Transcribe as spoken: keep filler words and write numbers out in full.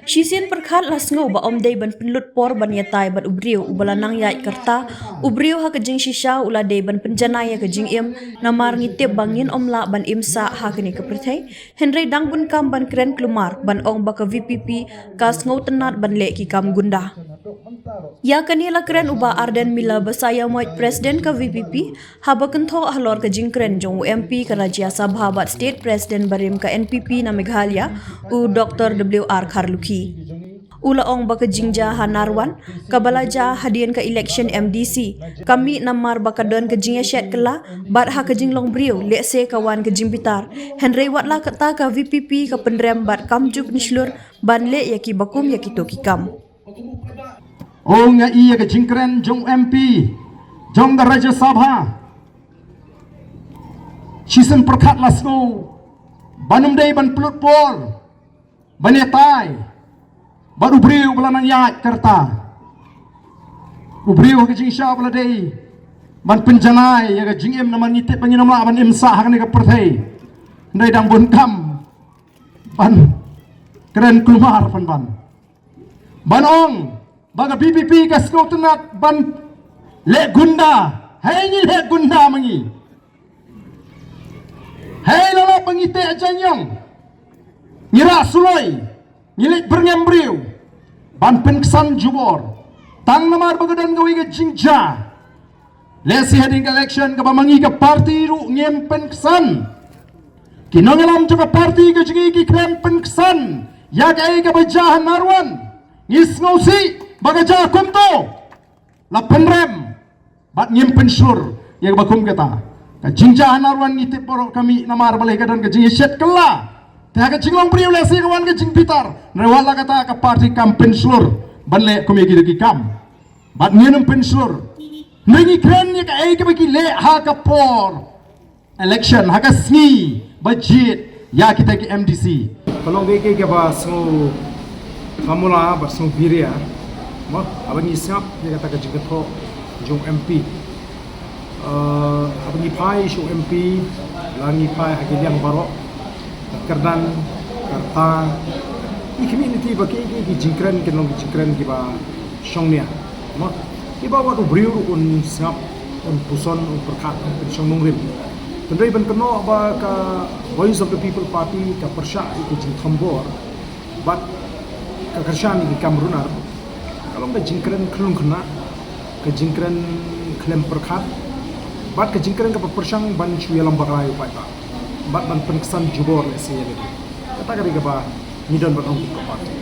Shisien pyrkhat la sngew ba ym dei ban pynlut por ban ïatai bad u briew uba la nang ïaid ka rta, u briew ha ka jingshisha u la dei ban pynjanai ïa ka jingim, namar ngi tip ba ngin ym lah ban im sah ha kane ka pyrthei, hynrei dang bun kam ban kren kulmar ban ong ba ka V P P ka sngewtynnat ban leh ki kam gunda. Ïa kane la kren u Bah Ardent Miller Basaiawmoit, President ka V P P, haba kynthoh halor ka jingkren jong u M P ka Rajya Sabha bad State President barim ka N P P na Meghalaya, u Doctor W R Kharlukhi. U la ong ba ka jingjia ha Narwan, kaba la jia hadien ka election M D C, ka mih namar ba ka don ka jingïashet kylla bad ha ka jinglong briew lehse ka wan ka jingbitar. Hynrei wat la katta ka V P P ka pynrem bad kam ju pynshlur ban leh ïa kiba kum ïa kito ki kam. Ong nga ïa ka jingkren jong M P jong ka Rajya Sabha. Shisien pyrkhat la sngew ban ym dei ban pynlut por ban ïatai bad u briew ba la nang ïaid ka rta. U briew ha ka jingshisha ba la dei ban pynjanai ïa ka jingim, namar ngi tip ba ngin ym lah ban im sah ha kane ka pyrthei. Hynrei dang bun kam ban kren kulmar pynban. Ban ong ba ka V P P ka sngewtynnat ban leh gunda. Hei, ngi leh gunda ma ngi. Hei, la lap ba ngi teh jaiñiong, ngi rah suloi, ngi leit byrngem briew ban pynksan jubor tang namar ba ka don kawei ka jingjia. Lehse hadien ka election kaba ma ngi ka party ruh ngim pynksan. Ki nongïalam jong ka party ka jong ngi ki khlem pynksan ïa kaei kaba jia ha Narwan. Ngi sngewsih ba ka jia kumto. La pynrem bad ngim pynshlur ïa kaba kum kata. Ka jingjia ha Narwan ngi tip baroh ka mih namar balei, ka don ka jingïashet kylla. Te ha ka jinglong briew lehse ka wan ka jingbitar. Hynrei wat la katta ka party kam pynshlur ban leh kum ïa kito ki kam. Bad ngin ym pynshlur. Ngi kren ïa kaei kaba ki leh ha ka por election, ha ka sngi ba jied ïa kita ki M D C. Ka long kaei kaei kaba sngew kamula bad sngew biria. Mo, haba ngi sngap ïa kata ka jingkynthoh jong M P. Eh, haba ngi phai sha u M P, la ngi phai ha ki liang baroh, ka kyrdan, ka rta, ki community ba ki, ki, ki jingkren, ki long ki jingkren kiba shongnia. Mo, kiba wat u briew ruh un sngap, un puson, un pyrkhat, un pynshong nongrim. Hynrei ban kynnoh ba ka Voice of the People Party ka pyrshah ïa ki jingthombor bad ka kyrshan ïa ki kam runar, ka long ka jingkren khlem khynnah, ka jingkren khlem pyrkhat, bad ka jingkren kaba pyrshang ban shu ïalam bakla ïa u paidbah bad ban pynksan jubor lehse ïa lade. Kata ka dei kaba ngi don ban ong kum ka party.